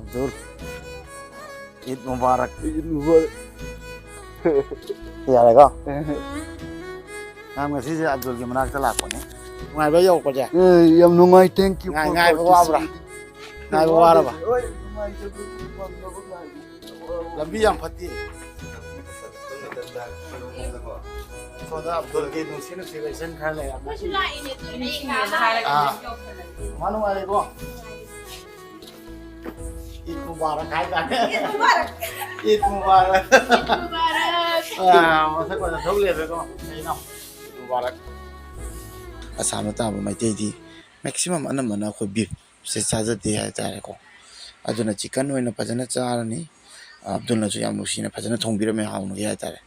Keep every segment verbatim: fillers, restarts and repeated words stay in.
ꯑꯕꯗꯨꯜ, ꯏꯗ ꯃꯨꯕꯥꯔꯛ꯫ ꯏꯗ ꯃꯨꯕꯥꯔꯛ꯫ ꯌꯥꯔꯦꯀꯣ? ꯅꯪ ꯉꯁꯤꯁꯦ ꯑꯕꯗꯨꯜꯒꯤ ꯃꯅꯥꯛꯇ ꯂꯥꯛꯄꯅꯦ꯫ ꯅꯨꯡꯉꯥꯏꯕ꯭ꯔꯥ ꯌꯧꯔꯛꯄꯁꯦ? ꯑꯦ, ꯌꯥꯝ ꯅꯨꯡꯉꯥꯏ꯫ Thank you ꯉꯥꯏ-, for ꯉꯥꯏꯕ ꯋꯥꯕ꯭ꯔꯥ? Participating. ꯉꯥꯏꯕ ꯋꯥꯔꯕ? ꯍꯣꯏ, ꯅꯨꯡꯉꯥꯏꯇꯕ ꯉꯝꯗꯕ ꯉꯥꯏꯕ꯫ ꯂꯝꯕꯤ ꯌꯥꯝ ꯐꯠꯇꯦ꯫ ꯁꯣꯝꯗ ꯑꯕꯗꯨꯜꯒꯤ ꯅꯨꯡꯁꯤ ꯅꯨꯡꯁꯤꯕ ꯏꯆꯟ ꯈꯔ ꯂꯩꯔꯝꯃꯦ꯫ ꯑꯩꯈꯣꯏꯁꯨ ꯂꯥꯛꯏꯅꯦ, ꯑꯗꯨꯅꯦ ꯑꯩ ꯉꯥꯏꯍꯥꯛ ꯑꯥ꯫ ꯂꯩꯔꯝꯃꯦ꯫ ꯃꯥ ꯅꯨꯡꯉꯥꯏꯔꯤꯕꯣ? ꯏꯗ ꯃꯨꯕꯥꯔꯛ ꯍꯥꯏꯇꯥꯔꯦ꯫ ꯏꯗ ꯃꯨꯕꯥꯔꯛ꯫ ꯏꯗ ꯃꯨꯕꯥꯔꯛ꯫ ꯏꯗ ꯃꯨꯕꯥꯔꯛ꯫ ꯑꯥ, ꯃꯁꯛ ꯐꯖ ꯊꯣꯛ ꯂꯩꯔꯝꯃꯦꯀꯣ꯫ ꯀꯩꯅꯣ? ꯏꯗ ꯃꯨꯕꯥꯔꯛ꯫ ꯑꯁꯥꯝꯗ ꯇꯥꯕ ꯃꯩꯇꯩꯗꯤ maximum ꯑꯅꯝꯕꯅ ꯑꯩꯈꯣꯏ beef ꯁꯦ ꯆꯥꯖꯗꯦ ꯍꯥꯏꯇꯥꯔꯦꯀꯣ꯫ ꯑꯗꯨꯅ chicken ꯑꯣꯏꯅ ꯐꯖꯅ ꯆꯥꯔꯅꯤ꯫ ꯑꯕꯗꯨꯜꯅꯁꯨ ꯌꯥꯝ ꯅꯨꯡꯁꯤꯅ ꯐꯖꯅ ꯊꯣꯡꯕꯤꯔꯝꯃꯦ, ꯍꯥꯎꯅꯒꯦ ꯍꯥꯏꯇꯥꯔꯦ꯫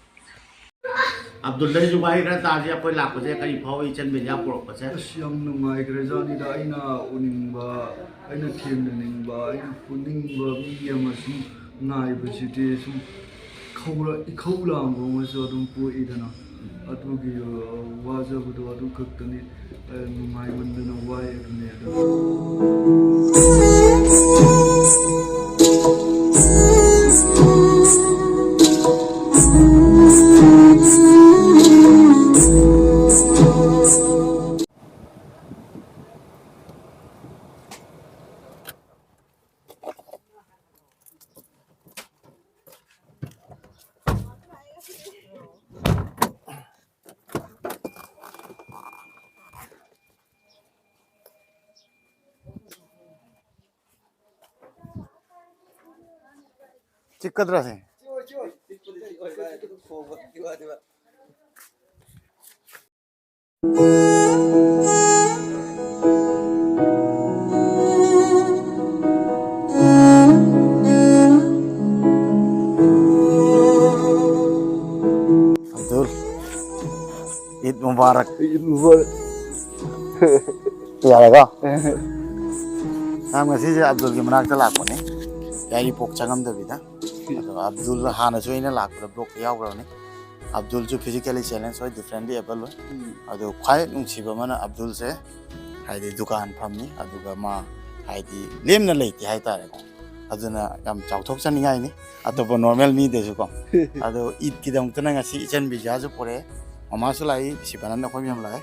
ꯑꯕꯗꯨꯜꯗꯒꯤꯁꯨ ꯋꯥꯍꯩ ꯈꯔ ꯇꯥꯁꯤ, ꯑꯩꯈꯣꯏ ꯂꯥꯛꯄꯁꯦ ꯀꯔꯤ ꯐꯥꯎꯏ, ꯏꯆꯟ ꯃꯦꯗꯤꯌꯥ ꯄꯨꯔꯛꯄꯁꯦ? ꯑꯁ, ꯌꯥꯝ ꯅꯨꯡꯉꯥꯏꯈ꯭ꯔꯖꯥꯠꯅꯤꯗ꯫ ꯑꯩꯅ ꯎꯅꯤꯡꯕ, ꯑꯩꯅ ꯊꯦꯡꯅꯅꯤꯡꯕ, ꯑꯩꯅ ꯄꯨꯅꯤꯡꯕ ꯃꯤ ꯑꯃ ꯁꯨꯝ ꯉꯥꯏꯕꯁꯤꯗꯤ ꯁꯨꯝ ꯈꯧꯔ-, ꯏꯈꯧ ꯂꯥꯡꯕ ꯑꯃꯁꯨ ꯑꯗꯨꯝ ꯄꯣꯛꯏꯗꯅ꯫ ꯑꯗꯨꯒꯤ, ꯑ, ꯋꯥꯖꯕꯗꯣ ꯑꯗꯨ ꯈꯛꯇꯅꯤ꯫ ꯑ, ꯅꯨꯡꯉꯥꯏꯃꯟꯗꯅ ꯋꯥꯏ ꯑꯗꯨꯅꯦ ꯑꯗꯣ꯫ ꯆꯤꯛꯀꯗ꯭ꯔꯥ ꯁꯦ? ꯑꯕꯗꯨꯜ, ꯏꯗ ꯃꯨꯕꯥꯔꯛ꯫ ꯏꯗ ꯃꯨꯕꯥꯔꯛ꯫ ꯌꯥꯔꯦꯀꯣ? ꯅꯪ ꯉꯁꯤꯁꯦ ꯑꯕꯗꯨꯜꯒꯤ ꯃꯅꯥꯛꯇ ꯂꯥꯛꯄꯅꯦ, ꯌꯥꯏꯔꯤꯄꯣꯛ ꯆꯪꯉꯝꯗꯕꯤꯗ꯫ ꯑꯗꯣ ꯑꯕꯗꯨꯜ ꯍꯥꯟꯅꯁꯨ ꯑꯩꯅ ꯂꯥꯛꯄꯗ vlogꯇ ꯌꯥꯎꯈ꯭ꯔꯕꯅꯤ꯫ ꯑꯕꯗꯨꯜꯁꯨ physically challenge ꯑꯣꯏ, differently able ꯑꯣꯏ꯫ ꯎꯝ꯫ ꯑꯗꯣ ꯈ꯭ꯋꯥꯏ ꯅꯨꯡꯁꯤꯕ ꯑꯃꯅ ꯑꯕꯗꯨꯜꯁꯦ ꯍꯥꯏꯗꯤ ꯗꯨꯀꯥꯟ ꯐꯝꯃꯤ, ꯑꯗꯨꯒ ꯃꯥ ꯍꯥꯏꯗꯤ ꯂꯦꯝꯅ ꯂꯩꯇꯦ ꯍꯥꯏꯇꯥꯔꯦꯀꯣ꯫ ꯑꯗꯨꯅ ꯌꯥꯝ ꯆꯥꯎꯊꯣꯛꯆꯅꯤꯡꯉꯥꯏꯅꯤ, ꯑꯇꯣꯞꯄ ꯅꯣꯔꯃꯦꯜ ꯃꯤꯗꯁꯨ ꯀꯣ꯫ ꯑꯗꯣ ꯏꯗꯀꯤꯗꯃꯛꯇꯅ ꯉꯁꯤ ꯏꯆꯟ ꯕꯤꯖ꯭ꯌꯥꯁꯨ ꯄꯨꯔꯛꯑꯦ, ꯃꯃꯥꯁꯨ ꯂꯥꯛꯏ, ꯁꯤꯕꯥꯅꯟꯗ, ꯑꯩꯈꯣꯏ ꯃꯌꯥꯝ ꯂꯥꯛꯑꯦ꯫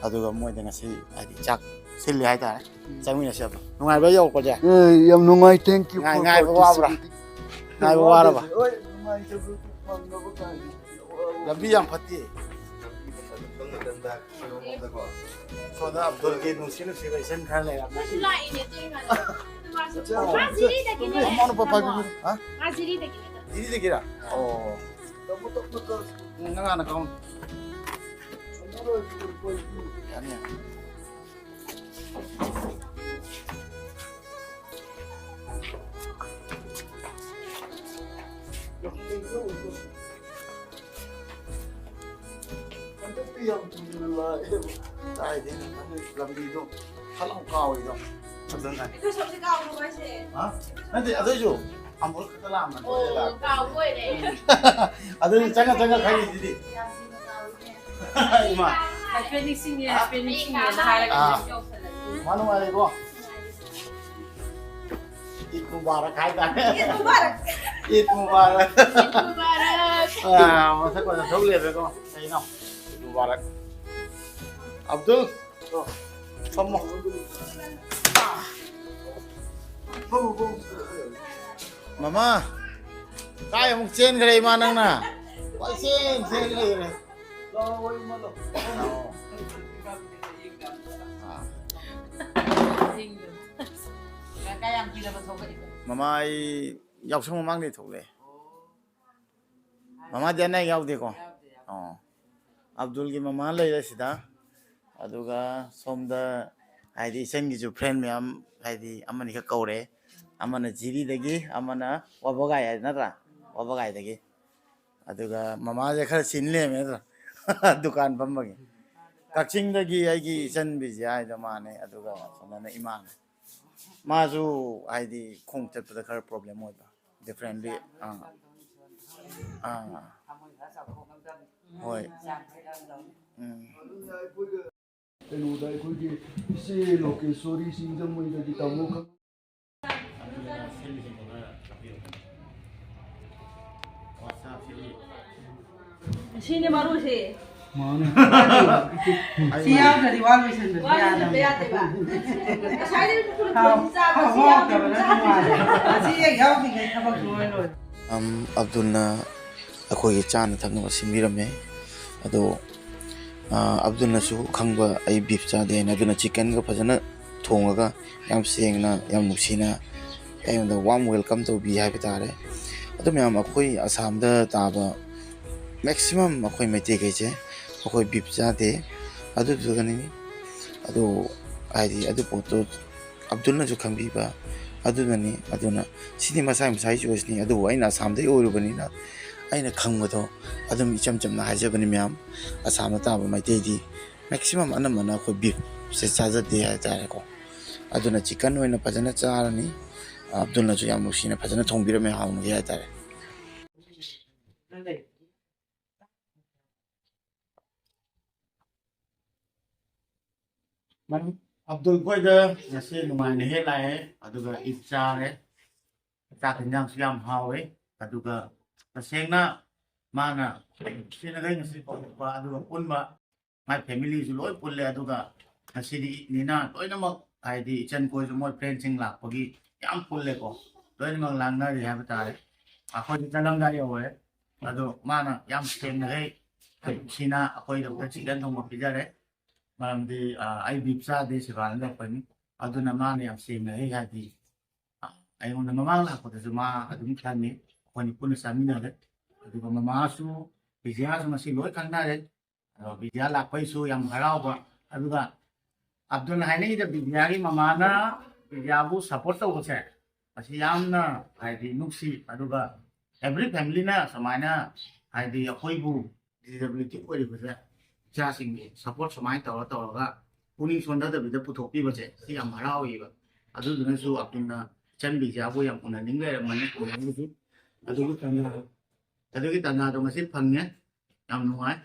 ꯑꯗꯨꯒ ꯃꯣꯏꯗ ꯉꯁꯤ ꯍꯥꯏꯗꯤ ꯆꯥꯛ ꯁꯤꯜꯂꯤ ꯍꯥꯏꯇꯥꯔꯦ꯫ ꯆꯪꯃꯤꯟꯅꯁꯤ ꯑꯗꯣ꯫ ꯅꯨꯡꯉꯥꯏꯕ꯭ꯔꯥ ꯌꯧꯔꯛꯄꯁꯦ? ꯑꯦ, ꯌꯥꯝ ꯅꯨꯡꯉꯥꯏ꯫ Thank you ꯉꯥꯏ-, for ꯉꯥꯏꯕ ꯋꯥꯕ꯭ꯔꯥ? Participating. ꯉꯥꯏꯕ ꯋꯥꯔꯕ? ꯍꯣꯏ, ꯅꯨꯡꯉꯥꯏꯇꯕ ꯐꯪꯅꯕ ꯀꯥꯏꯅ꯫ ꯂꯝꯕꯤ ꯌꯥꯝ ꯐꯠꯇꯦ꯫ ꯁꯣꯝꯗ ꯑꯕꯗꯨꯜꯒꯤ ꯅꯨꯡꯁꯤ ꯅꯨꯡꯁꯤꯕ ꯏꯆꯟ ꯈꯔ ꯂꯩꯔꯝꯃꯦ꯫ ꯃꯥꯁꯨ ꯂꯥꯛꯏꯅꯦ, ꯇꯣꯏ ꯃꯥꯜꯂꯦ꯫ ꯃꯥ ꯖꯤꯔꯤꯗꯒꯤꯅꯦ꯫ ꯃꯃꯥ ꯅꯨꯄꯥ ꯄꯥꯏꯕꯤꯌꯨ꯫ ꯍꯥ? ꯃꯥ ꯖꯤꯔꯤꯗꯒꯤꯅꯦ꯫ ꯖꯤꯔꯤꯗꯒꯤꯔꯥ? ꯑꯣ꯫ ꯎꯝ, ꯅꯪ ꯍꯥꯟꯅ ꯀꯥꯎ꯫ ꯌꯥꯅꯤ, ꯌꯥꯅꯤ꯫ ꯍꯟꯗꯛꯇꯤ ꯌꯥꯝ ꯊꯨꯅ ꯂꯥꯛꯑꯦꯕ꯫ ꯀꯥꯏꯗꯩꯅꯣ ꯈꯪꯗꯦ, ꯂꯝꯕꯤꯗꯣ ꯐꯠ ꯂꯥꯎ ꯀꯥꯎꯏꯗꯣ꯫ ꯑꯗꯨꯅ꯫ ꯑꯩꯈꯣꯏ ꯁꯣꯝꯁꯦ ꯀꯥꯎꯕ꯭ꯔꯣ ꯍꯥꯏꯁꯦ? ꯍꯥ? ꯅꯠꯇꯦ, ꯑꯗꯨꯏꯁꯨ ꯑꯃꯨꯔꯛ ꯈꯛꯇ ꯂꯥꯛꯑꯝꯕꯅꯤ꯫ ꯑꯣ, ꯀꯥꯎꯕ ꯑꯣꯏꯔꯦ꯫ ꯑꯗꯨꯗꯤ ꯆꯪꯉ ꯆꯪꯉ ꯈꯪꯉꯤꯁꯤꯗꯤ꯫ ꯌꯥꯝ ꯊꯨꯅ ꯀꯥꯎꯏꯅꯦ꯫ ꯏꯃꯥ꯫ ꯍꯥꯏꯐꯦꯠ ꯅꯤꯡꯁꯤꯡꯉꯦ, ꯍꯥꯏꯐꯦꯠ ꯅꯤꯡꯁꯤꯡꯉꯦꯅ ꯍꯥꯏꯔꯒ ꯑꯥ꯫ ꯌꯧꯁꯜꯂꯛꯏ꯫ ꯃꯥ ꯅꯨꯡꯉꯥꯏꯔꯤꯕꯣ? ꯏꯗ ꯃꯨꯕꯥꯔꯛ ꯍꯥꯏꯇꯥꯔꯦ꯫ ꯏꯗ ꯃꯨꯕꯥꯔꯛ꯫ ꯏꯗ ꯃꯨꯕꯥꯔꯛ꯫ ꯏꯗ ꯃꯨꯕꯥꯔꯛ꯫ ꯑꯥ, ꯃꯁꯛ ꯐꯖ ꯊꯣꯛ ꯂꯩꯔꯝꯃꯦꯀꯣ꯫ ꯀꯩꯅꯣ? ꯏꯗ ꯃꯨꯕꯥꯔꯛ꯫ ꯑꯕꯗꯨꯜ, ꯐꯝꯃꯣ꯫ ꯃꯃꯥ, ꯀꯥꯏ ꯑꯃꯨꯛ ꯆꯦꯟꯈ꯭ꯔꯦ ꯏꯃꯥ ꯅꯪꯅ? ꯀꯣꯏꯆꯦꯟ ꯆꯦꯟ ꯂꯩꯔꯦ꯫ ꯑꯥ꯫ ꯃꯃꯥ, ꯑꯩ ꯌꯥꯎꯁꯪ ꯃꯃꯥꯡꯗꯩ ꯊꯣꯛꯂꯛꯑꯦ꯫ ꯃꯃꯥꯗꯤ ꯑꯅꯥ ꯑꯌꯦꯛ ꯌꯥꯎꯗꯦꯀꯣ? ꯑꯣ꯫ ꯑꯕꯗꯨꯜꯒꯤ ꯃꯃꯥ ꯂꯩꯔꯦ ꯁꯤꯗ꯫ ꯑꯗꯨꯒ ꯁꯣꯝꯗ ꯍꯥꯏꯗꯤ ꯏꯆꯟꯒꯤꯁꯨ ꯐ꯭ꯔꯦꯟ ꯃꯌꯥꯝ ꯍꯥꯏꯗꯤ ꯑꯃꯅꯤꯈꯛ ꯀꯧꯔꯦ꯫ ꯑꯃꯅ ꯖꯤꯔꯤꯗꯒꯤ, ꯑꯃꯅ ꯋꯥꯕꯒꯥꯏ ꯍꯥꯏ ꯅꯠꯇ꯭ꯔꯥ? ꯋꯥꯕꯒꯥꯏꯗꯒꯤ꯫ ꯑꯗꯨꯒ ꯃꯃꯥꯁꯦ ꯈꯔ ꯆꯤꯟ ꯂꯩꯔꯝꯃꯦ ꯅꯠꯇ꯭ꯔꯥ? ꯗꯨꯀꯥꯟ ꯐꯝꯕꯒꯤ꯫ ꯀꯛꯆꯤꯡꯗꯒꯤ ꯑꯩꯒꯤ ꯏꯆꯟ ꯕꯤꯖꯤꯌꯥ ꯍꯥꯏꯗꯣ ꯃꯥꯅꯦ, ꯑꯗꯨꯒ ꯁꯣꯝꯗꯅ ꯏꯃꯥꯅꯦ꯫ ꯃꯥꯁꯨ ꯍꯥꯏꯗꯤ ꯈꯣꯡ ꯆꯠꯄꯗ ꯈꯔ ꯄ꯭ꯔꯣꯕ꯭ꯂꯦꯝ ꯑꯣꯏꯕ, ꯗꯤꯐ꯭ꯔꯦꯟꯂꯤ꯫ ꯑꯥ꯫ ꯑꯥ꯫ ꯍꯣꯏ꯫ ꯎꯝ꯫ ꯀꯩꯅꯣꯗ ꯑꯩꯈꯣꯏꯒꯤ ꯏꯆꯦ ꯂꯣꯀꯦꯁꯣꯔꯤ ꯁꯤꯡꯖꯃꯩꯗꯒꯤ ꯇꯥꯃꯣ ꯈꯪ- ꯁꯤꯅꯦ ꯃꯔꯨꯁꯦ꯫ ꯁꯤ ꯌꯥꯎꯗ꯭ꯔꯗꯤ ꯋꯥ ꯂꯣꯏꯁꯟꯕꯁꯨ ꯋꯥ ꯂꯣꯏꯁꯟꯕ ꯌꯥꯗꯕꯅꯦ꯫ ꯌꯥꯗꯦꯕ꯫ ꯉꯁꯥꯏꯗꯩ ꯍꯥꯎ-, ꯊꯣꯡꯉꯤ ꯆꯥꯕ ꯁꯤ ꯍꯥꯎ-, ꯌꯥꯎꯗ꯭ꯔꯗꯤ ꯍꯥꯎꯇꯕꯅ ꯆꯥꯗ꯭ꯔꯤꯁꯦ꯫ ꯅꯨꯡꯉꯥꯏꯔꯦ꯫ ꯑꯁꯤ ꯍꯦꯛ ꯌꯥꯎꯗ꯭ꯔꯤꯉꯩ ꯊꯕꯛ ꯂꯣꯏ ꯂꯣꯏꯔꯦ꯫ ꯑꯝ, ꯑꯕꯗꯨꯜꯅ ꯑꯩꯈꯣꯏꯒꯤ ꯆꯥꯅ ꯊꯛꯅꯕ ꯁꯤꯟꯕꯤꯔꯝꯃꯦ꯫ ꯑꯗꯣ, ꯑ, ꯑꯕꯗꯨꯜꯅꯁꯨ ꯈꯪꯕ ꯑꯩ ꯕꯤꯐ ꯆꯥꯗꯦ ꯍꯥꯏꯅ, ꯑꯗꯨꯅ ꯆꯤꯛꯀꯟꯒ ꯐꯖꯅ ꯊꯣꯡꯉꯒ ꯌꯥꯝ ꯁꯦꯡꯅ, ꯌꯥꯝ ꯅꯨꯡꯁꯤꯅ ꯑꯩꯉꯣꯟꯗ ꯋꯥꯔꯝ ꯋꯦꯜꯀꯝ ꯇꯧꯕꯤ ꯍꯥꯏꯕ ꯇꯥꯔꯦ꯫ ꯑꯗꯨ ꯃꯌꯥꯝ, ꯑꯩꯈꯣꯏ ꯑꯁꯥꯝꯗ ꯇꯥꯕ ꯃꯦꯛꯁꯤꯃꯝ ꯑꯩꯈꯣꯏ ꯃꯩꯇꯩꯈꯩꯁꯦ ꯑꯩꯈꯣꯏ ꯕꯤꯐ ꯆꯥꯗꯦ꯫ ꯑꯗꯨꯗꯨꯒꯅꯤ, ꯑꯗꯨ ꯍꯥꯏꯗꯤ ꯑꯗꯨ ꯄꯣꯠꯇꯨ ꯑꯕꯗꯨꯜꯅꯁꯨ ꯈꯪꯕꯤꯕ ꯑꯗꯨꯅꯅꯤ꯫ ꯑꯗꯨꯅ ꯁꯤꯗꯤ ꯃꯁꯥ ꯃꯁꯥꯒꯤ ꯆꯣꯏꯁꯅꯤ꯫ ꯑꯗꯨꯕꯨ ꯑꯩꯅ ꯑꯁꯥꯝꯗꯒꯤ ꯑꯣꯏꯔꯨꯕꯅꯤꯅ ꯑꯩꯅ ꯈꯪꯕꯗꯣ ꯑꯗꯨꯝ ꯏꯆꯝ ꯆꯝꯅ ꯍꯥꯏꯖꯕꯅꯤ ꯃꯌꯥꯝ꯫ ꯑꯁꯥꯝꯗ ꯇꯥꯕ ꯃꯩꯇꯩꯗꯤ ꯃꯦꯛꯁꯤꯃꯝ ꯑꯅꯝꯕꯅ ꯑꯩꯈꯣꯏ ꯕꯤꯐꯁꯦ ꯆꯥꯖꯗꯦ ꯍꯥꯏꯇꯥꯔꯦꯀꯣ꯫ ꯑꯗꯨꯅ ꯆꯤꯛꯀꯟ ꯑꯣꯏꯅ ꯐꯖꯅ ꯆꯥꯔꯅꯤ꯫ ꯑꯕꯗꯨꯜꯅꯁꯨ ꯌꯥꯝ ꯅꯨꯡꯁꯤꯅ ꯐꯖꯅ ꯊꯣꯡꯕꯤꯔꯝꯃꯦ, ꯍꯥꯎꯅꯒꯦ ꯍꯥꯏꯇꯥꯔꯦ꯫ ꯑꯕꯗꯨꯜ ꯈꯣꯏꯗ ꯉꯁꯤ ꯅꯨꯡꯉꯥꯏꯅ ꯍꯦꯛ ꯂꯥꯛꯑꯦ, ꯑꯗꯨꯒ ꯏꯗ ꯆꯥꯔꯦ꯫ ꯆꯥꯛ ꯌꯦꯟꯖꯥꯡꯁꯨ ꯌꯥꯝ ꯍꯥꯎꯋꯦ꯫ ꯑꯗꯨꯒ ꯇꯁꯦꯡꯅ ꯃꯥꯅ ꯁꯤꯅꯈꯩ ꯉꯁꯤ ꯀꯧꯔꯛꯄ, ꯑꯗꯨꯒ ꯄꯨꯟꯕ, ꯃꯥꯏ ꯐꯦꯃꯤꯂꯤꯁꯨ ꯂꯣꯏ ꯄꯨꯜꯂꯦ꯫ ꯑꯗꯨꯒ ꯉꯁꯤꯗꯤ ꯏꯗꯅꯤꯅ ꯂꯣꯏꯅꯃꯛ, ꯍꯥꯏꯗꯤ ꯏꯆꯟ ꯈꯣꯏꯁꯨ ꯃꯣꯏ ꯐ꯭ꯔꯦꯟꯁꯤꯡ ꯂꯥꯛꯄꯒꯤ ꯌꯥꯝ ꯄꯨꯜꯂꯦꯀꯣ꯫ ꯂꯣꯏꯅꯃꯛ ꯂꯥꯡꯅꯔꯤ ꯍꯥꯏꯕ ꯇꯥꯔꯦ꯫ ꯑꯩꯈꯣꯏꯗꯤ ꯆꯠꯂꯝꯗꯥꯏ ꯌꯧꯔꯦ꯫ ꯑꯗꯣ ꯃꯥꯅ ꯌꯥꯝ ꯁꯦꯡꯅꯈꯩ ꯁꯤꯅ ꯑꯩꯈꯣꯏꯗꯃꯛꯇ ꯆꯤꯛꯀꯟ ꯊꯣꯡꯕ ꯄꯤꯖꯔꯦ꯫ ꯃꯔꯝꯗꯤ, ꯑ, ꯑꯩ ꯕꯤꯐ ꯆꯥꯗꯦ, ꯁꯤꯕꯥꯅ ꯂꯥꯛꯄꯅꯤ꯫ ꯑꯗꯨꯅ ꯃꯥꯅ ꯌꯥꯝ ꯁꯦꯡꯅ ꯍꯦꯛ, ꯍꯥꯏꯗꯤ, ꯑ, ꯑꯩꯉꯣꯟꯗ ꯃꯃꯥꯡ ꯂꯥꯛꯄꯗꯁꯨ ꯃꯥ ꯑꯗꯨꯝ ꯈꯪꯉꯤ, ꯑꯩꯈꯣꯏꯅ ꯄꯨꯟꯅ ꯆꯥꯃꯤꯟꯅꯔꯦ꯫ ꯑꯗꯨꯒ ꯃꯃꯥꯁꯨ, ꯕꯤꯖꯤꯌꯥꯁꯨ ꯉꯁꯤ ꯂꯣꯏ ꯈꯪꯅꯔꯦ꯫ ꯑꯗꯣ ꯕꯤꯖꯤꯌꯥ ꯂꯥꯛꯄꯩꯁꯨ ꯌꯥꯝ ꯍꯔꯥꯎꯕ꯫ ꯑꯗꯨꯒ ꯑꯕꯗꯨꯜꯅ ꯍꯥꯏꯅꯤꯡꯉꯤꯗ, ꯕꯤꯖꯤꯌꯥꯒꯤ ꯃꯃꯥꯅ ꯕꯤꯖꯤꯌꯥꯕꯨ ꯁꯞꯄꯣꯔꯠ ꯇꯧꯕꯁꯦ ꯃꯁꯤ ꯌꯥꯝꯅ, ꯍꯥꯏꯗꯤ, ꯅꯨꯡꯁꯤ꯫ ꯑꯗꯨꯒ ꯑꯦꯚ꯭ꯔꯤ ꯐꯦꯃꯤꯂꯤꯅ ꯁꯨꯃꯥꯏꯅ, ꯍꯥꯏꯗꯤ, ꯑꯩꯈꯣꯏꯕꯨ ꯗꯤꯁꯦꯕꯤꯂꯤꯇꯤ ꯑꯣꯏꯔꯤꯕꯁꯦ ꯏꯆꯥꯁꯤꯡꯒꯤ ꯁꯞꯄꯣꯔꯠ ꯁꯨꯃꯥꯏꯅ ꯇꯧꯔ ꯇꯧꯔꯒ ꯄꯨꯛꯅꯤꯡ ꯁꯣꯟꯊꯗꯕꯤꯗ ꯄꯨꯊꯣꯛꯄꯤꯕꯁꯦ ꯁꯤ ꯌꯥꯝ ꯍꯔꯥꯎꯏꯕ꯫ ꯑꯗꯨꯗꯨꯅꯁꯨ ꯑꯕꯗꯨꯜꯅ ꯏꯆꯟ ꯕꯤꯖꯤꯌꯥꯕꯨ ꯌꯥꯝ ꯎꯅꯅꯤꯡ ꯂꯩꯔꯝꯕꯅꯤ, ꯎꯅꯕꯁꯨ꯫ ꯑꯗꯨꯒꯤ ꯇꯥꯟꯖꯥ-, ꯑꯗꯨꯒꯤ ꯇꯥꯟꯖꯥꯗꯣ ꯉꯁꯤ ꯐꯪꯉꯦ꯫ ꯌꯥꯝ ꯅꯨꯡꯉꯥꯏ꯫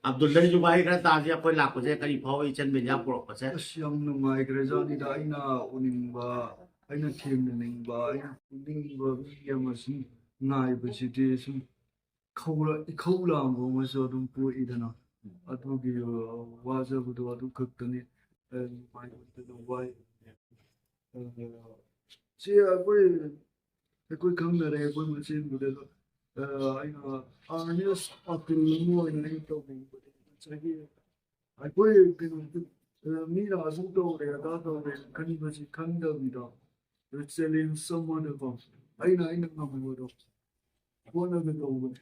ꯑꯕꯗꯨꯜꯗꯒꯤꯁꯨ ꯋꯥꯍꯩ ꯈꯔ ꯇꯥꯁꯤ, ꯑꯩꯈꯣꯏ ꯂꯥꯛꯄꯁꯦ ꯀꯔꯤ ꯐꯥꯎꯏ, ꯏꯆꯟ ꯕꯤꯖꯤꯌꯥ ꯄꯨꯔꯛꯄꯁꯦ? ꯑꯁ, ꯌꯥꯝ ꯅꯨꯡꯉꯥꯏꯈ꯭ꯔꯖꯥꯠꯅꯤꯗ꯫ ꯑꯩꯅ ꯎꯅꯤꯡꯕ ꯑꯩꯅ ꯊꯦꯡꯅꯅꯤꯡꯕ, ꯑꯩꯅ ꯄꯨꯅꯤꯡꯕ ꯃꯤ ꯑꯃ ꯁꯨꯝ ꯉꯥꯏꯕꯁꯤꯗꯤ ꯁꯨꯝ ꯈꯧꯔ-, ꯏꯈꯧ ꯂꯥꯡꯕ ꯑꯃꯁꯨ ꯑꯗꯨꯝ ꯄꯣꯛꯏꯗꯅ꯫ ꯑꯗꯨꯒꯤ, ꯑ, ꯋꯥꯖꯕꯗꯣ ꯑꯗꯨ ꯈꯛꯇꯅꯤ꯫ ꯑ, ꯅꯨꯡꯉꯥꯏꯃꯟꯗꯅ ꯋꯥꯏ꯫ ꯑ, ꯁꯤ ꯑꯩꯈꯣꯏ, ꯑꯩꯈꯣꯏ ꯈꯪꯅꯔꯦ, ꯑꯩꯈꯣꯏ ꯃꯁꯦꯟꯕꯨꯗꯤ ꯑꯗꯣ, ꯑ, ꯑꯩꯅ ꯑꯥꯔꯅꯦꯁ ꯑꯄꯤꯜ ꯑꯃ ꯑꯣꯏꯅ ꯑꯩꯅ ꯇꯧꯅꯤꯡꯕꯗꯤ ꯉꯁꯥꯏꯒꯤ ꯑꯩꯈꯣꯏ ꯀꯩꯅꯣ, ꯑ, ꯃꯤꯅ ꯑꯗꯨ ꯇꯧꯔꯦ, ꯑꯗꯥ ꯇꯧꯔꯦ ꯈꯟꯕꯁꯤ ꯈꯟꯗꯕꯤꯗ, ꯆꯦꯂꯦꯟꯖ ꯑꯃꯗꯀꯣ, ꯑꯩꯅ, ꯑꯩꯅ ꯉꯝꯕꯗꯣ ꯍꯣꯠꯅꯒꯗꯧꯕꯅꯦ꯫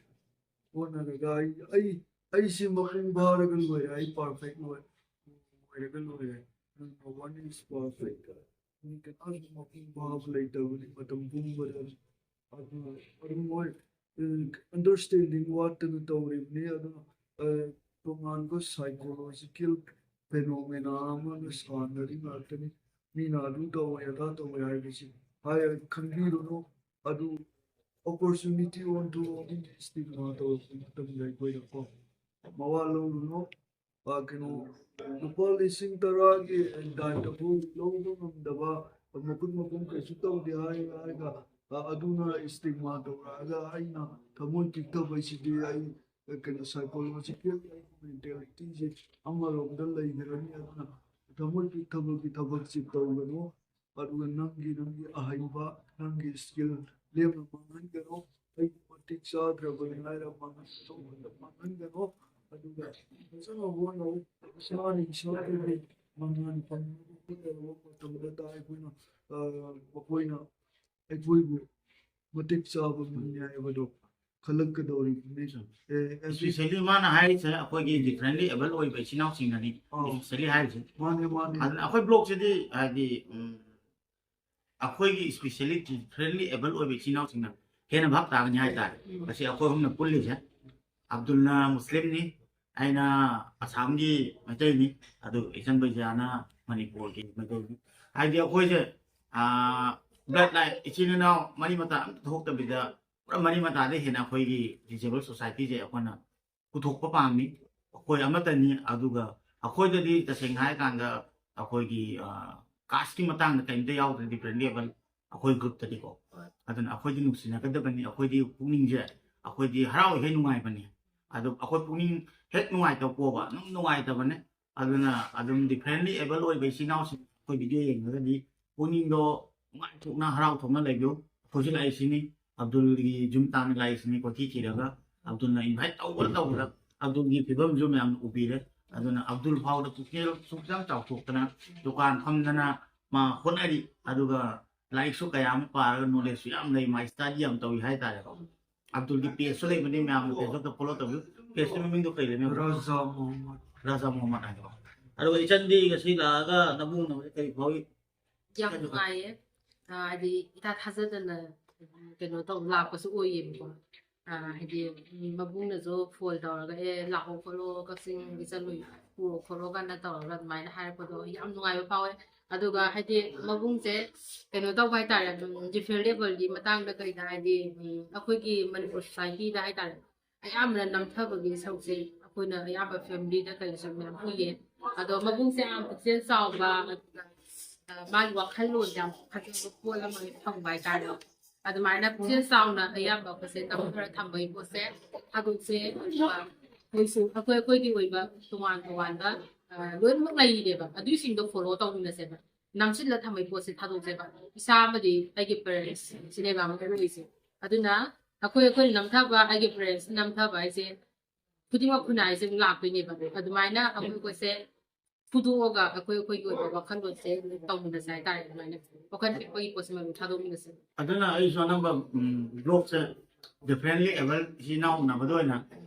ꯍꯣꯠꯅꯔꯒ ꯑꯩ, ꯑꯩ, ꯑꯩꯁꯤ ꯃꯄꯨꯡ ꯐꯥꯔꯒ ꯂꯣꯏꯔꯦ, ꯑꯩ ꯄꯔꯐꯦꯛ ꯂꯣꯏ-, ꯑꯣꯏꯔꯒ ꯂꯣꯏꯔꯦ꯫ No one is perfect. ꯃꯤ ꯀꯅꯥꯁꯨ ꯃꯄꯨꯡ ꯐꯥꯕ ꯂꯩꯇꯕꯅꯤ ꯃꯇꯝ ꯄꯨꯝꯕꯗ꯫ ꯑꯗꯨ, ꯑꯗꯨ ꯃꯣꯏ, ꯎꯝ, ꯑꯟꯗꯔꯁ꯭ꯇꯦꯟꯗꯤꯡ ꯋꯥꯠꯇꯅ ꯇꯧꯔꯤꯕꯅꯤ꯫ ꯑꯗꯨꯅ, ꯑ, ꯇꯣꯉꯥꯟꯕ ꯁꯥꯏꯀꯣꯂꯣꯖꯤꯀꯦꯜ ꯐꯦꯅꯣꯃꯦꯅꯥ ꯑꯃꯅ ꯁꯥꯟꯅꯔꯤ ꯉꯥꯛꯇꯅꯤ꯫ ꯃꯤꯅ ꯑꯗꯨ ꯇꯧꯋꯦ, ꯑꯗꯥ ꯇꯧꯋꯦ ꯍꯥꯏꯕꯁꯤ ꯍꯥꯏ-, ꯈꯟꯕꯤꯔꯨꯅꯨ꯫ ꯑꯗꯨ ꯑꯣꯄꯣꯔꯆꯨꯅꯤꯇꯤ ꯑꯣꯟꯊꯣꯛꯑꯣ꯫ ꯃꯤꯅ ꯁ꯭ꯇꯤꯒꯃꯥ ꯇꯧꯔꯛꯄ ꯃꯇꯝꯗ ꯑꯩꯈꯣꯏꯅꯀꯣ ꯃꯋꯥ ꯂꯧꯔꯨꯅꯨ꯫ ꯑ, ꯀꯩꯅꯣ, ꯂꯨꯄꯥ ꯂꯤꯁꯤꯡ ꯇꯔꯥꯒꯤ ꯗꯥꯏꯇꯕꯨ ꯂꯧꯕ ꯉꯝꯗꯕ, ꯃꯈꯨꯠ ꯃꯈꯣꯡ ꯀꯩꯁꯨ ꯇꯧꯗꯦ ꯍꯥꯏ-, ꯍꯥꯏꯔꯒ, ꯑ, ꯑꯗꯨꯅ ꯁ꯭ꯇꯤꯒꯃꯥ ꯇꯧꯔꯛꯑꯒ ꯑꯩꯅ ꯊꯃꯣꯏ ꯄꯤꯛꯊꯕꯁꯤꯗꯤ ꯑꯩ, ꯑ, ꯀꯩꯅꯣ, ꯁꯥꯏꯀꯣꯂꯣꯖꯤꯀꯦꯜ ꯃꯦꯟꯇꯦꯂꯤꯇꯤꯁꯦ ꯑꯃꯔꯣꯝꯗ ꯂꯩꯈ꯭ꯔꯅꯤ꯫ ꯑꯗꯨꯅ ꯊꯃꯣꯏ ꯄꯤꯛꯊꯕꯒꯤ ꯊꯕꯛꯁꯤ ꯇꯧꯒꯅꯨ꯫ ꯑꯗꯨꯒ ꯅꯪꯒꯤ, ꯅꯪꯒꯤ ꯑꯍꯩꯕ, ꯅꯪꯒꯤ ꯁ꯭ꯀꯤꯜ ꯂꯦꯝꯅ ꯃꯥꯡꯍꯟꯒꯅꯨ꯫ ꯑꯩ ꯃꯇꯤꯛ ꯆꯥꯗ꯭ꯔꯕꯅꯤ ꯍꯥꯏꯔ ꯃꯥꯡꯍꯟ-, ꯃꯥꯡꯍꯟꯒꯅꯨ꯫ ꯑꯗꯨꯒ ꯐꯖꯅ ꯍꯣꯠꯅꯧ꯫ ꯏꯁꯥꯅ ꯏꯁꯥꯗꯒꯤ ꯃꯉꯥꯜ ꯐꯪꯅꯕ ꯍꯣꯠꯅꯔꯕ ꯃꯇꯝꯗ ꯇꯥꯏ ꯑꯩꯈꯣꯏꯅ, ꯑ, ꯃꯈꯣꯏꯅ ꯑꯩꯈꯣꯏꯕꯨ ꯃꯇꯤꯛ ꯆꯥꯕ ꯃꯤꯅꯤ ꯍꯥꯏꯕꯗꯣ ꯈꯜꯂꯛꯀꯗꯧꯔꯤꯕꯅꯤ꯫ ꯑꯦ, ꯑꯦ, especially ꯃꯥꯅ ꯍꯥꯏꯔꯤꯁꯦ ꯑꯩꯈꯣꯏꯒꯤ differently able ꯑꯣꯏꯕ ꯏꯆꯤꯟ ꯏꯅꯥꯎꯁꯤꯡꯅꯅꯤ꯫ ꯑꯥ꯫ Especially ꯍꯥꯏꯔꯤꯁꯦ꯫ ꯃꯥꯅꯦ, ꯃꯥꯅꯦ꯫ ꯑꯗꯨꯅ ꯑꯩꯈꯣꯏ blockꯁꯤꯗꯤ ꯍꯥꯏꯗꯤ, ꯎꯝ, ꯑꯩꯈꯣꯏꯒꯤ especially differently able ꯑꯣꯏꯕ ꯏꯆꯤꯟ ꯏꯅꯥꯎꯁꯤꯡꯅ ꯍꯦꯟꯅ ꯚꯥꯞ ꯇꯥꯒꯅꯤ ꯍꯥꯏꯇꯥꯔꯦ꯫ ꯎꯝ꯫ ꯉꯁꯤ ꯑꯩꯈꯣꯏ ꯑꯍꯨꯝꯅ ꯄꯨꯜꯂꯤꯁꯦ꯫ ꯑꯕꯗꯨꯜꯅ ꯃꯨꯁꯂꯤꯝꯅꯤ, ꯑꯩꯅ ꯑꯁꯥꯝꯒꯤ ꯃꯩꯇꯩꯅꯤ, ꯑꯗꯨ ꯏꯆꯟ ꯕꯩꯖꯥꯅ ꯃꯅꯤꯄꯨꯔꯒꯤ ꯃꯩꯇꯩꯅꯤ꯫ ꯍꯥꯏꯗꯤ ꯑꯩꯈꯣꯏꯁꯦ, ꯑꯥ, blood line, ꯏꯆꯤꯟ ꯏꯅꯥꯎ ꯃꯔꯤ ꯃꯇꯥ ꯑꯝꯇ ꯊꯣꯛꯇꯕꯤꯗ ꯄꯨꯔꯥ ꯃꯔꯤ ꯃꯇꯥꯗ ꯍꯦꯟꯅ ꯑꯩꯈꯣꯏꯒꯤ ꯗꯤꯁꯦꯕꯜ ꯁꯣꯁꯥꯏꯇꯤꯁꯦ ꯑꯩꯈꯣꯏꯅ ꯄꯨꯊꯣꯛꯄ ꯄꯥꯝꯃꯤ꯫ ꯑꯩꯈꯣꯏ ꯑꯃꯠꯇꯅꯤ꯫ ꯑꯗꯨꯒ ꯑꯩꯈꯣꯏꯗꯗꯤ ꯇꯁꯦꯡꯅ ꯍꯥꯏꯔꯀꯥꯟꯗ ꯑꯩꯈꯣꯏꯒꯤ, ꯑ, ꯀꯥꯁꯀꯤ ꯃꯇꯥꯡꯗ ꯀꯔꯤꯝꯇ ꯌꯥꯎꯗ꯭ꯔꯦ ꯗꯤꯐ꯭ꯔꯦꯟꯂꯤ ꯑꯦꯕꯜ ꯑꯩꯈꯣꯏ ꯒ꯭ꯔꯨꯞꯇꯗꯤꯀꯣ꯫ ꯑꯗꯨꯅ ꯑꯩꯈꯣꯏꯗꯤ ꯅꯨꯡꯁꯤꯅꯒꯗꯕꯅꯤ, ꯑꯩꯈꯣꯏꯗꯤ ꯄꯨꯛꯅꯤꯡꯁꯦ, ꯑꯩꯈꯣꯏꯗꯤ ꯍꯔꯥꯎꯔꯤꯈꯩ ꯅꯨꯡꯉꯥꯏꯕꯅꯤ꯫ ꯑꯗꯨ ꯑꯩꯈꯣꯏ ꯄꯨꯛꯅꯤꯡ ꯍꯦꯛ ꯅꯨꯡꯉꯥꯏꯇꯕ ꯄꯣꯛꯑꯕ ꯑꯗꯨꯝ ꯅꯨꯡꯉꯥꯏꯇꯕꯅꯦ꯫ ꯑꯗꯨꯅ ꯑꯗꯨꯝ ꯗꯤꯐ꯭ꯔꯦꯟꯂꯤ ꯑꯦꯕꯜ ꯑꯣꯏꯕ ꯏꯆꯤꯟ ꯏꯅꯥꯎꯁꯤꯡ ꯑꯩꯈꯣꯏ ꯚꯤꯗꯤꯑꯣ ꯌꯦꯡꯉꯒꯗꯤ ꯄꯨꯛꯅꯤꯡꯗꯣ ꯅꯨꯡꯉꯥꯏꯊꯣꯛꯅ ꯍꯔꯥꯎ ꯊꯣꯛꯅ ꯂꯩꯕꯤꯌꯨ꯫ ꯍꯧꯖꯤꯛ ꯂꯥꯛꯏꯁꯤꯅꯤ ꯑꯕꯗꯨꯜꯒꯤ ꯌꯨꯝ ꯇꯥꯟꯅ ꯂꯥꯛꯏꯁꯤꯅꯤ꯫ ꯀꯣꯏꯊꯤ ꯊꯤꯔꯒ ꯑꯕꯗꯨꯜꯅ ꯏꯟꯚꯥꯏꯠ ꯇꯧꯕꯗ ꯇꯧꯕꯗ ꯑꯕꯗꯨꯜꯒꯤ ꯐꯤꯕꯝꯁꯨ ꯃꯌꯥꯝꯅ ꯎꯕꯤꯔꯦ꯫ ꯑꯗꯨꯅ ꯑꯕꯗꯨꯜ ꯐꯥꯎꯗ ꯄꯨꯛꯆꯦꯜ ꯁꯨꯛꯆꯥꯡ ꯆꯥꯎꯊꯣꯛꯇꯅ ꯗꯨꯀꯥꯟ ꯐꯝꯗꯅ ꯃꯥ ꯍꯣꯠꯅꯔꯤ꯫ ꯑꯗꯨꯒ ꯂꯥꯏꯔꯤꯛꯁꯨ ꯀꯌꯥ ꯑꯃ ꯄꯥꯔꯒ ꯅꯣꯂꯦꯖꯁꯨ ꯌꯥꯝ ꯂꯩ, ꯃꯥ ꯁ꯭ꯇꯗꯤ ꯌꯥꯝ ꯇꯧꯏ ꯍꯥꯏꯇꯥꯔꯦꯀꯣ꯫ ꯑꯕꯗꯨꯜꯒꯤ ꯄꯦꯖꯁꯨ ꯂꯩꯕꯅꯤ, ꯃꯌꯥꯝꯅ ꯄꯦꯖꯇ ꯐꯣꯂꯣ ꯇꯧꯕꯤꯌꯨ꯫ ꯄꯦꯖꯀꯤ ꯃꯃꯤꯡꯗꯣ ꯀꯩ ꯂꯩꯃꯦ? ꯔꯥꯖꯥ ꯃꯣꯍꯝꯃꯗ꯫ ꯔꯥꯖꯥ ꯃꯣꯍꯝꯃꯗ ꯍꯥꯏꯗꯣ꯫ ꯑꯗꯨꯒ ꯏꯆꯟꯗꯤ ꯉꯁꯤ ꯂꯥꯛꯑꯒ ꯅꯕꯨꯡꯅ ꯍꯧꯖꯤꯛ ꯀꯔꯤ ꯐꯥꯎꯏ? ꯌꯥꯝ ꯅꯨꯡꯉꯥꯏꯌꯦ꯫ ꯑ, ꯍꯥꯏꯗꯤ ꯏꯊꯥ ꯊꯥꯖꯗꯅ, ꯎꯝ, ꯀꯩꯅꯣ ꯇꯧ ꯂꯥꯛꯄꯁꯨ ꯑꯣꯏꯌꯦꯕꯀꯣ꯫ ꯑ, ꯍꯥꯏꯗꯤ, ꯎꯝ, ꯃꯕꯨꯡꯅꯁꯨ ꯐꯣꯟ ꯇꯧꯔꯒ, "ꯑꯦ, ꯂꯥꯛꯑꯣ ꯈꯣꯠꯂꯣ, ꯀꯛꯆꯤꯡꯒꯤ ꯆꯠꯂꯨꯏ, ꯄꯨꯔꯣ ꯈꯣꯠꯂꯣ" ꯀꯥꯏꯅ ꯇꯧꯔꯒ ꯑꯗꯨꯃꯥꯏꯅ ꯍꯥꯏꯔꯛꯄꯗꯣ ꯑꯩ ꯌꯥꯝ ꯅꯨꯡꯉꯥꯏꯕ ꯐꯥꯎꯋꯦ꯫ ꯑꯗꯨꯒ ꯍꯥꯏꯗꯤ ꯃꯕꯨꯡꯁꯦ ꯀꯩꯅꯣ ꯇꯧꯕ ꯍꯥꯏꯇꯥꯔꯦ, ꯎꯝ, ꯗꯤꯐ꯭ꯔꯦꯟ ꯂꯦꯕꯜꯒꯤ ꯃꯇꯥꯡꯗ ꯀꯩꯗ ꯍꯥꯏꯗꯤ, ꯎꯝ, ꯑꯩꯈꯣꯏꯒꯤ ꯃꯅꯤꯄꯨꯔ ꯁꯣꯁꯥꯏꯇꯤꯗ ꯍꯥꯏꯇꯥꯔꯦ, ꯑꯌꯥꯝꯕꯅ ꯅꯝꯊꯕꯒꯤ ꯁꯔꯨꯛꯁꯦ ꯑꯩꯈꯣꯏꯅ ꯑꯌꯥꯝꯕ ꯐꯦꯃꯤꯂꯤꯗ ꯀꯩꯁꯨ ꯃꯌꯥꯝ ꯎꯏꯌꯦ꯫ ꯑꯗꯣ ꯃꯕꯨꯡꯁꯦ ꯌꯥꯝ ꯄꯨꯛꯆꯦꯜ ꯆꯥꯎꯕ, ꯑꯗꯨꯒ, ꯑ, ꯃꯥꯒꯤ ꯋꯥꯈꯜꯂꯣꯟ ꯌꯥꯝ ꯐꯖꯕ ꯄꯣꯠ ꯑꯃ ꯐꯪꯕ ꯍꯥꯏꯇꯥꯔꯦ꯫ ꯑꯗꯨꯃꯥꯏꯅ ꯄꯨꯛꯆꯦꯜ ꯆꯥꯎꯅ ꯑꯌꯥꯝꯕ ꯑꯩꯈꯣꯏꯁꯦ ꯅꯝꯊꯔ ꯊꯝꯕꯒꯤ ꯄꯣꯠꯁꯦ ꯊꯥꯗꯣꯛꯁꯦ꯫ ꯑꯗꯨꯒ ꯑꯩꯈꯣꯏꯁꯨ ꯑꯩꯈꯣꯏ ꯑꯩꯈꯣꯏꯒꯤ ꯑꯣꯏꯕ ꯇꯣꯉꯥꯟ ꯇꯣꯉꯥꯟꯕ, ꯑ, ꯂꯣꯏꯅꯃꯛ ꯂꯩꯔꯤꯅꯦꯕ, ꯑꯗꯨꯏꯁꯤꯡꯗꯣ ꯐꯣꯂꯣ ꯇꯧꯃꯤꯟꯅꯁꯦꯕ꯫ ꯅꯝꯁꯤꯜꯂ ꯊꯝꯕꯒꯤ ꯄꯣꯠꯁꯦ ꯊꯥꯗꯣꯛꯁꯦꯕ꯫ ꯏꯁꯥ ꯑꯃꯗꯤ ꯑꯩꯒꯤ ꯄꯦꯔꯦꯟꯁ ꯁꯤꯅꯦꯕ ꯑꯃ ꯃꯔꯨ ꯑꯣꯏꯁꯦ꯫ ꯑꯗꯨꯅ ꯑꯩꯈꯣꯏ ꯑꯩꯈꯣꯏꯅ ꯅꯝꯊꯕ, ꯑꯩꯒꯤ ꯄꯦꯔꯦꯟꯁ ꯅꯝꯊꯕ ꯍꯥꯏꯁꯦ ꯈꯨꯗꯤꯡꯃꯛ ꯈꯨꯟꯅꯥꯏꯁꯦ ꯑꯃꯨꯛ ꯂꯥꯛꯇꯣꯏꯅꯦꯕ꯫ ꯑꯗꯨꯃꯥꯏꯅ ꯑꯩꯈꯣꯏ ꯑꯩꯈꯣꯏꯁꯦ ꯐꯨꯗꯣꯛꯑꯒ ꯑꯩꯈꯣꯏ ꯑꯩꯈꯣꯏꯒꯤ ꯑꯣꯏꯕ ꯋꯥꯈꯜꯂꯣꯟꯁꯦ ꯇꯧꯃꯤꯟꯅꯁꯦ ꯍꯥꯏꯇꯥꯔꯦ꯫ ꯑꯗꯨꯃꯥꯏꯅ ꯋꯥꯈꯜ ꯄꯤꯛꯄꯒꯤ ꯄꯣꯠꯁꯦ ꯃꯔꯨ ꯊꯥꯗꯣꯛꯃꯤꯟꯅꯁꯦ꯫ ꯑꯗꯨꯅ ꯑꯩꯁꯨ ꯑꯅꯝꯕ, ꯎꯝ, ꯕ꯭ꯂꯣꯒꯁꯦ ꯗꯤꯐ꯭ꯔꯦꯟꯂꯤ ꯑꯦꯕꯜ ꯏꯆꯤꯟ ꯏꯅꯥꯎ ꯎꯅꯕꯗ ꯑꯣꯏꯅ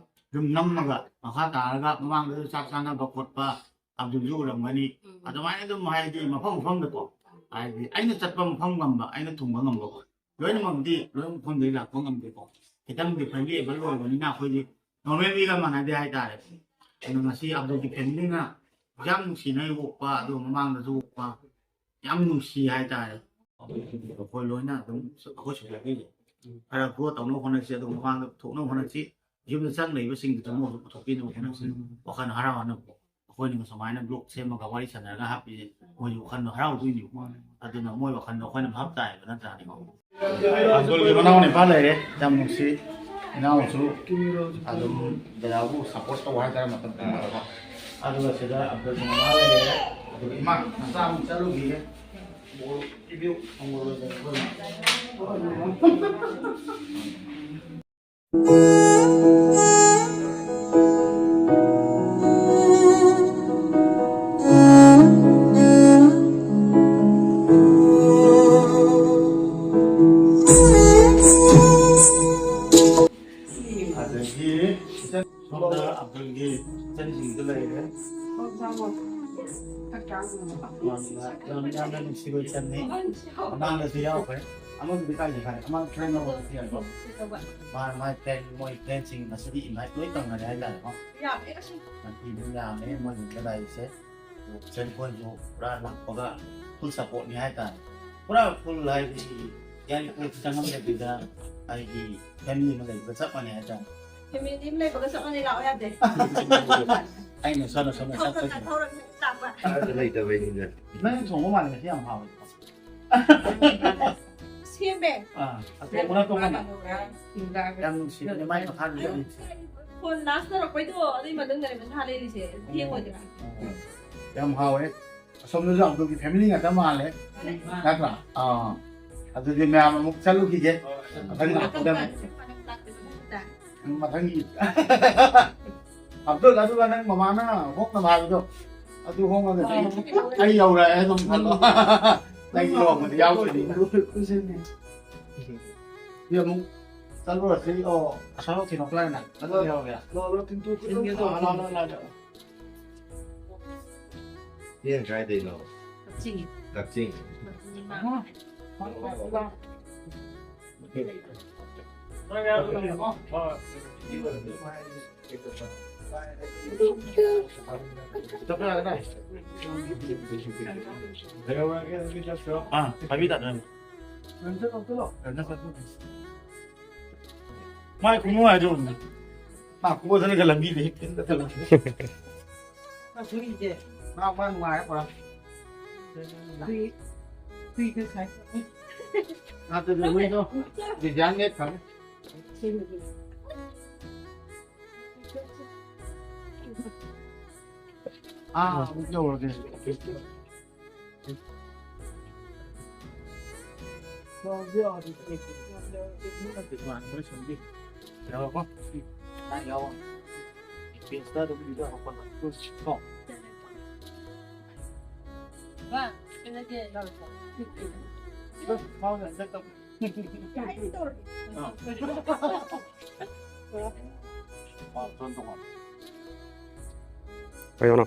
ꯑꯗꯨꯝ ꯅꯝꯃꯒ ꯃꯈꯥ ꯇꯥꯔꯒ ꯃꯃꯥꯡꯗꯁꯨ ꯆꯥꯛ ꯆꯥꯅꯕ ꯈꯣꯠꯄ ꯑꯕꯗꯨꯜꯁꯨ ꯎꯔꯝꯒꯅꯤ꯫ ꯎꯝ꯫ ꯑꯗꯨꯃꯥꯏꯅ ꯑꯗꯨꯝ ꯍꯥꯏꯗꯤ ꯃꯐꯝ ꯃꯐꯝꯗꯀꯣ, ꯍꯥꯏꯗꯤ ꯑꯩꯅ ꯆꯠꯄ ꯃꯐꯝ ꯉꯝꯕ, ꯑꯩꯅ ꯊꯨꯡꯕ ꯉꯝꯕꯀꯣ, ꯂꯣꯏꯅꯃꯛꯇꯤ ꯂꯣꯏ ꯃꯐꯝꯗꯒꯤ ꯂꯥꯛꯄ ꯉꯝꯗꯦꯀꯣ꯫ ꯈꯤꯇꯪ ꯗꯤꯐ꯭ꯔꯦꯟꯂꯤ ꯑꯦꯕꯜ ꯑꯣꯏꯕꯅꯤꯅ ꯑꯩꯈꯣꯏꯗꯤ ꯅꯣꯔꯃꯦꯜ ꯃꯤꯒ ꯃꯥꯟꯅꯗꯦ ꯍꯥꯏꯇꯥꯔꯦ꯫ ꯑꯗꯣ ꯉꯁꯤ ꯑꯕꯗꯨꯜꯒꯤ ꯐꯦꯃꯤꯂꯤꯅ ꯌꯥꯝ ꯅꯨꯡꯁꯤꯅ ꯑꯣꯛꯄ, ꯑꯗꯨꯒ ꯃꯃꯥꯡꯗꯁꯨ ꯑꯣꯛꯄ, ꯌꯥꯝ ꯅꯨꯡꯁꯤ ꯍꯥꯏꯇꯥꯔꯦ꯫ ꯑꯩꯈꯣꯏ ꯂꯣꯏꯅ ꯑꯗꯨꯝ ꯑꯩꯈꯣꯏ ꯁꯣꯁꯥꯏꯇꯤꯁꯦ ꯈꯔ ꯒ꯭ꯔꯣ ꯇꯧꯅꯕ ꯍꯣꯠꯅꯁꯤ, ꯑꯗꯨꯒ ꯃꯃꯥꯡꯗ ꯄꯨꯊꯣꯛꯅꯕ ꯍꯣꯠꯅꯁꯤ, ꯌꯨꯝꯗ ꯆꯪ ꯂꯩꯕꯁꯤꯡꯗꯨꯁꯨ ꯃꯣꯏꯁꯨ ꯄꯨꯊꯣꯛꯄꯤꯅꯕ ꯍꯣꯠꯅꯁꯤ꯫ ꯋꯥꯈꯜ ꯍꯔꯥꯎ ꯍꯔꯥꯎꯅ ꯑꯩꯈꯣꯏꯅ ꯁꯨꯃꯥꯏꯅ ꯕ꯭ꯂꯣꯛ ꯁꯦꯝꯃꯒ ꯋꯥꯔꯤ ꯁꯥꯟꯅꯔꯒ ꯍꯥꯞꯄꯤꯁꯦ ꯃꯣꯏꯁꯨ ꯋꯥꯈꯜꯗꯣ ꯍꯔꯥꯎꯗꯣꯏꯅꯦꯕ꯫ ꯑꯗꯨꯅ ꯃꯣꯏ ꯋꯥꯈꯜꯗꯣ ꯑꯩꯈꯣꯏꯅ ꯚꯥꯞ ꯇꯥꯏꯌꯦꯕ, ꯅꯠꯇ꯭ꯔꯥꯅꯦꯀꯣ? ꯑꯕꯗꯨꯜꯒꯤ ꯃꯅꯥꯎ ꯅꯤꯄꯥ ꯂꯩꯔꯦ, ꯌꯥꯝ ꯅꯨꯡꯁꯤ꯫ ꯏꯅꯥꯎꯁꯨ ꯑꯗꯨꯝ ꯗꯗꯥꯕꯨ ꯁꯞꯄꯣꯔꯠ ꯇꯧ ꯍꯥꯏꯇꯥꯔꯦ, ꯃꯇꯝ ꯀꯩꯅꯣꯗꯀꯣ꯫ ꯑꯗꯨꯒ ꯁꯤꯗ ꯑꯕꯗꯨꯜꯒꯤ ꯃꯃꯥ ꯂꯩꯔꯦ, ꯑꯗꯨꯒ ꯏꯃꯥ ꯃꯆꯥ ꯑꯃꯨꯛ ꯆꯠꯂꯨꯈꯤꯒꯦ꯫ ꯄꯤꯕꯤꯌꯨ, ꯐꯪꯉꯔꯣꯏꯗꯅ ꯑꯩꯈꯣꯏꯅ꯫ ꯑꯗꯒꯤ ꯁꯣꯝꯗ ꯑꯕꯗꯨꯜꯒꯤ ꯏꯆꯟꯁꯤꯡꯁꯨ ꯂꯩꯔꯦ꯫ ꯌꯥꯝꯅ, ꯌꯥꯝ, ꯌꯥꯝꯅ ꯅꯨꯡꯁꯤꯕ ꯏꯆꯟꯅꯤ꯫ ꯑꯉꯥꯡꯗꯁꯨ ꯌꯥꯎꯈ꯭ꯔꯦ꯫ ꯑꯃꯗꯨꯗꯤ ꯀꯥꯏ ꯆꯠꯈ꯭ꯔꯦ? ꯑꯃ ꯇ꯭ꯔꯦꯟ ꯂꯧꯕ ꯆꯠꯈꯤ ꯍꯥꯏꯕ꯭ꯔꯣ? ꯃꯥ, ꯃꯥꯏ ꯐ꯭ꯔꯦꯟ, ꯃꯣꯏ ꯐ꯭ꯔꯦꯟꯁꯤꯡ ꯉꯁꯤꯗꯤ ꯏꯟꯚꯥꯏꯠ ꯂꯣꯏ ꯇꯧꯅꯔꯦ ꯍꯥꯏꯇꯥꯔꯦꯀꯣ꯫ ꯌꯥꯝꯃꯦ, ꯑꯁ꯫ ꯉꯁꯤꯗꯤ ꯌꯥꯝꯃꯦ ꯃꯣꯏ ꯂꯥꯛꯏꯁꯦ꯫ ꯁꯦꯟ ꯈꯣꯏꯁꯨ ꯄꯨꯔꯥ ꯂꯥꯛꯄꯒ ꯐꯨꯜ ꯁꯞꯄꯣꯔꯠꯅꯤ ꯍꯥꯏꯇꯥꯔꯦ꯫ ꯄꯨꯔꯥ ꯐꯨꯜ ꯍꯥꯏꯗꯤ ꯌꯥꯏꯔꯤꯄꯣꯛ ꯆꯪꯉꯝꯗꯕꯤꯗ ꯑꯩꯒꯤ ꯐꯦꯃꯤꯂꯤ ꯑꯃ ꯂꯩꯕꯒ ꯆꯞ ꯃꯥꯟꯅꯩ ꯍꯥꯏꯇꯥꯔꯦ꯫ ꯐꯦꯃꯤꯂꯤ ꯑꯃ ꯂꯩꯕꯒ ꯆꯞ ꯃꯥꯟꯅꯩ, ꯂꯥꯛꯑꯣ ꯌꯥꯗꯦ꯫ ꯑꯩꯅ ꯁꯣꯝꯗ ꯁꯣꯝꯗ ꯊꯧꯔꯒ ꯆꯠꯄꯁꯤꯅ꯫ ꯊꯧꯔꯒ ꯂꯥꯛꯄ꯫ ꯑꯗꯨ ꯂꯩꯇꯕꯩꯅꯤꯗ꯫ ꯅꯪ ꯊꯣꯡꯕ ꯃꯥꯜꯂꯦ, ꯉꯁꯤ ꯌꯥꯝ ꯍꯥꯎꯋꯦ꯫ ꯁꯦꯝꯃꯦ꯫ ꯑꯥ, ꯑꯇꯣꯡꯕꯅ ꯑꯇꯣꯡꯕꯅ꯫ ꯌꯥꯝ ꯅꯨꯡꯁꯤꯕꯅꯦ, ꯃꯥꯏ ꯃꯈꯥꯗꯨꯗ ꯌꯥꯝ ꯅꯨꯡꯁꯤ꯫ ꯐꯣꯟ ꯂꯥꯁ ꯇꯧꯔꯛꯄꯩꯗꯣ, ꯑꯗꯨꯏ ꯃꯇꯨꯡꯗꯅꯦ ꯃꯈꯥ ꯂꯩꯔꯤꯁꯦ꯫ ꯊꯦꯡꯉꯣꯏꯗꯅ꯫ ꯌꯥꯝ ꯍꯥꯎꯋꯦ꯫ ꯑꯁꯣꯝꯗꯁꯨ ꯑꯕꯗꯨꯜꯒꯤ ꯐꯦꯃꯤꯂꯤ ꯉꯥꯛꯇ ꯃꯥꯜꯂꯦ꯫ ꯅꯠꯇ꯭ꯔꯥ? ꯑꯥ꯫ ꯑꯗꯨꯗꯤ ꯃꯌꯥꯝ ꯑꯃꯨꯛ ꯆꯠꯂꯨꯈꯤꯒꯦ꯫ ꯃꯊꯪ ꯂꯥꯛꯄꯗ ꯑꯃꯨꯛ꯫ ꯃꯊꯪꯒꯤ꯫ ꯑꯕꯗꯨꯜ, ꯑꯗꯨꯒ ꯅꯪ ꯃꯃꯥꯅ ꯍꯣꯡꯅꯕ ꯍꯥꯏꯕꯗꯣ, ꯑꯗꯨ ꯍꯣꯡꯉꯒꯗꯤ ꯑꯩ ꯌꯧꯔꯛꯑꯦ ꯑꯗꯨꯝ ꯈꯜꯂꯣ꯫ ꯅꯪꯒꯤ ꯂꯨꯍꯣꯡꯕꯗꯤ ꯌꯥꯎꯗꯣꯏꯅꯤ꯫ ꯁꯤ ꯑꯃꯨꯛ ꯆꯠꯂꯨꯔꯁꯤ꯫ ꯑꯣ, ꯑꯁꯥꯕ ꯊꯤꯟꯗꯣꯛꯄ ꯂꯥꯛꯑꯦꯅ꯫ ꯑꯗꯨ ꯌꯧꯔꯒꯦ꯫ ꯁꯤꯅ ꯀꯥꯏꯗꯩꯅꯣ? ꯀꯛꯆꯤꯡ꯫ ꯀꯛꯆꯤꯡ꯫ ꯀꯛꯆꯤꯡ ꯏꯃꯥ꯫ ꯑꯥ, ꯄꯥꯏꯕꯤ ꯇꯥꯗ꯭ꯔꯥ? ꯃꯥꯏ ꯈꯨꯃꯨ ꯍꯥꯏꯗꯣ꯫ ꯃꯥ ꯈꯨꯃꯨ ꯆꯠꯂꯒ ꯂꯝꯕꯤꯗ ꯍꯦꯛ ꯊꯤꯟꯕ ꯇꯧꯔꯝꯃꯤ꯫ ꯍꯨꯏꯁꯦ ꯉꯥ ꯐꯥ ꯅꯨꯡꯉꯥꯏꯔꯦ ꯄꯨꯔꯥ꯫ ꯍꯨꯏ, ꯍꯨꯏꯗ ꯁꯥꯏ꯫ ꯉꯥꯛꯇꯗ ꯍꯨꯏꯗꯣ ꯗꯤꯖꯥꯏꯟ ꯅꯦꯠ ꯊꯝꯃꯦ꯫ ꯑꯥ, ꯑꯃꯨꯛ ꯌꯧꯔꯒꯦ꯫ ꯀꯩꯗꯧꯅꯣ?